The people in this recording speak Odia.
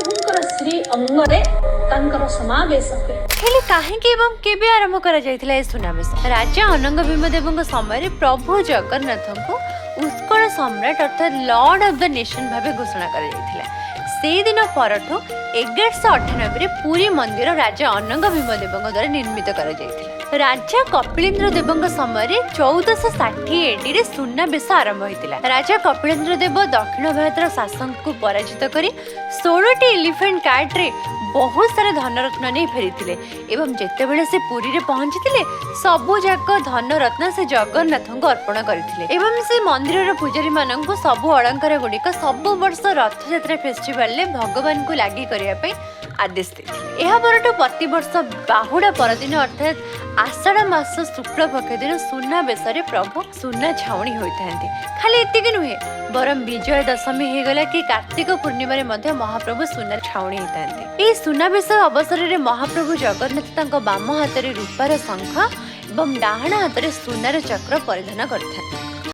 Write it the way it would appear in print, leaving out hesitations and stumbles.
ମହାପ୍ରଭୁଙ୍କର ଶ୍ରୀ ଅଙ୍ଗରେ ତାଙ୍କର ସମାବେଶ ହୁଏ। ହେଲେ କାହିଁକି ଏବଂ କେବେ ଆରମ୍ଭ କରାଯାଇଥିଲା ଏ ସୁନାବେଶ? ରାଜା ଅନଙ୍ଗ ଭୀମଦେବଙ୍କ ସମୟରେ ପ୍ରଭୁ ଜଗନ୍ନାଥଙ୍କୁ ଉତ୍କଳ ସମ୍ରାଟ ଅର୍ଥାତ୍ ଲର୍ଡ ଅଫ୍ the ନେସନ ଭାବେ ଘୋଷଣା କରାଯାଇଥିଲା। ସେଇଦିନ ପରଠୁ 1198ରେ ପୁରୀ ମନ୍ଦିର ରାଜା ଅନଙ୍ଗ ଭୀମଦେବଙ୍କ ଦ୍ୱାରା ନିର୍ମିତ କରାଯାଇଥିଲା। ରାଜା କପିଳେନ୍ଦ୍ର ଦେବଙ୍କ ସମୟରେ 1460 ଏଡିରେ ସୁନାବେଶ ଆରମ୍ଭ ହୋଇଥିଲା। ରାଜା କପିଳେନ୍ଦ୍ର ଦେବ ଦକ୍ଷିଣ ଭାରତର ଶାସକଙ୍କୁ ପରାଜିତ କରି 16ଟି ଏଲିଫେଣ୍ଟ କାର୍ଟରେ ବହୁତ ସାରା ଧନରତ୍ନ ନେଇ ଫେରିଥିଲେ ଏବଂ ଯେତେବେଳେ ସେ ପୁରୀରେ ପହଞ୍ଚିଥିଲେ, ସବୁ ଯାକ ଧନରତ୍ନ ସେ ଜଗନ୍ନାଥଙ୍କୁ ଅର୍ପଣ କରିଥିଲେ ଏବଂ ସେ ମନ୍ଦିରର ପୂଜାରୀମାନଙ୍କୁ ସବୁ ଅଳଙ୍କାର ଗୁଡ଼ିକ ସବୁ ବର୍ଷ ରଥଯାତ୍ରା ଫେଷ୍ଟିଭାଲରେ ଭଗବାନଙ୍କୁ ଲାଗି କରିବା ପାଇଁ ଆଦେଶ ଦେଇଥିଲେ। ଏହା ପରଠୁ ପ୍ରତିବର୍ଷ ବାହୁଡ଼ା ପରଦିନ ଅର୍ଥାତ୍ ଆଷାଢ଼ ମାସ ଶୁକ୍ଳ ପକ୍ଷ ଦିନ ସୁନାବେଶରେ ପ୍ରଭୁ ସୁନା ଛାଉଣି ହୋଇଥାନ୍ତି। ଖାଲି ଏତିକି ନୁହେଁ, ବରଂ ବିଜୟ ଦଶମୀ ହେଇଗଲା କି କାର୍ତ୍ତିକ ପୂର୍ଣ୍ଣିମାରେ ମଧ୍ୟ ମହାପ୍ରଭୁ ସୁନା ଛାଉଣି ହେଇଥାନ୍ତି। ଏହି ସୁନାବେଶ ଅବସରରେ ମହାପ୍ରଭୁ ଜଗନ୍ନାଥ ତାଙ୍କ ବାମ ହାତରେ ରୂପାର ଶଙ୍ଖ ଏବଂ ଡାହାଣ ହାତରେ ସୁନାର ଚକ୍ର ପରିଧାନ କରିଥାନ୍ତି।